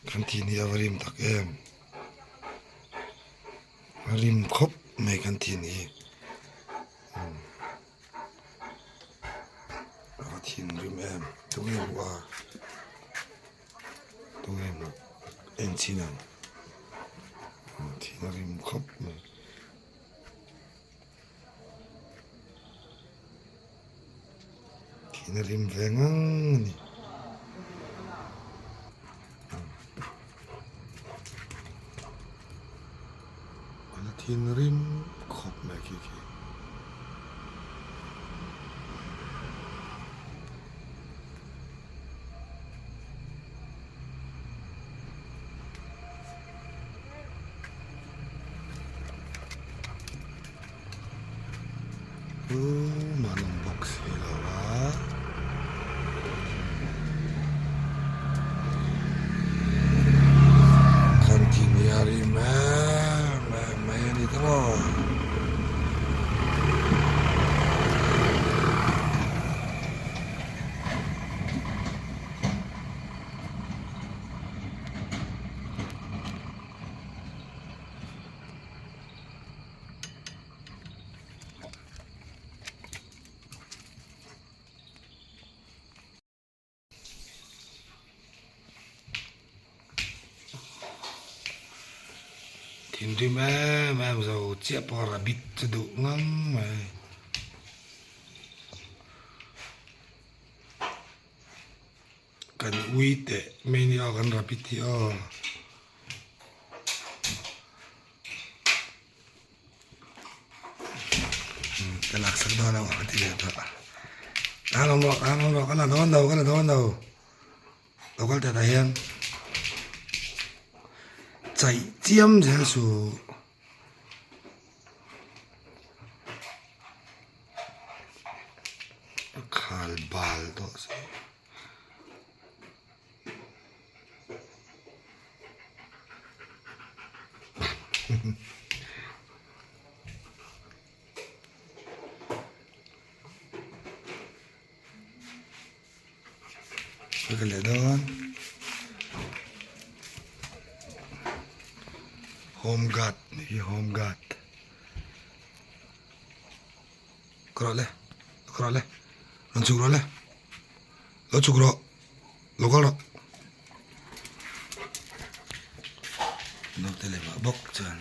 Kan thin hi a va rim tak em. A rim khawp mai kan thin hi. A va thinrim em. Tunge hmuh a? Tunge hmuh? En chhin ang. Thin a rim khawp mai. Thin a rim ve ngang a ni. A thinrim khawp mai khi khi. Tumah an awm bawk si lo a. Kan thin hi a rim em em mai a ni ta maw. Thinrim em em zo chiah pawh rabbit chu duh ngang mai. Kan ui teh mai nia kan rabbit hi aw. Ka lak sak dawn lo a ti leh tawh a awm rawh a awm rawh ka la dawn lo ka la dawn lo lo kal teh tah hian chaih chiam zel suh. A khal bal tawh se. Ka leh dawn home guard nih hi home guard ka rawh le ka rawh le rawn chhuk rawh le lo chhuk rawh. Lo kal rawh. Naute leh mah bawk chuan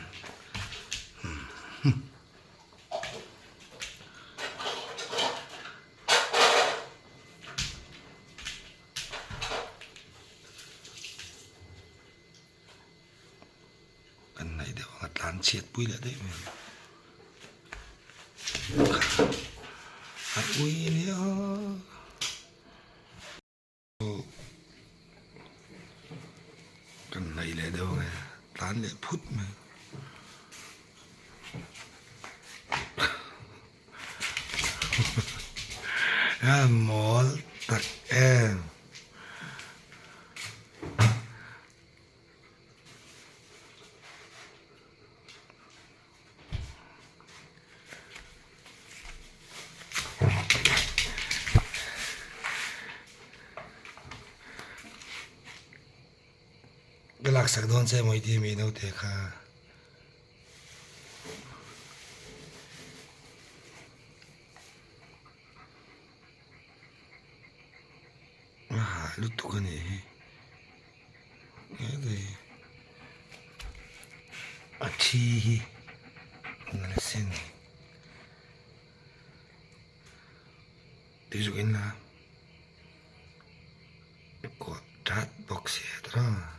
Kan hnaih deuh ang a tlan chhiat pui leh daih mai ang. A ui nia. Kan hnaih leh deuh ang e tlan leh phut mai. A mawl tak em. Ka laksak dawn che maw i ti mi naute kha. A hah lutuk a nih hi. A thi hi nal sin tih zawk in la kuah that bawk si a tawh.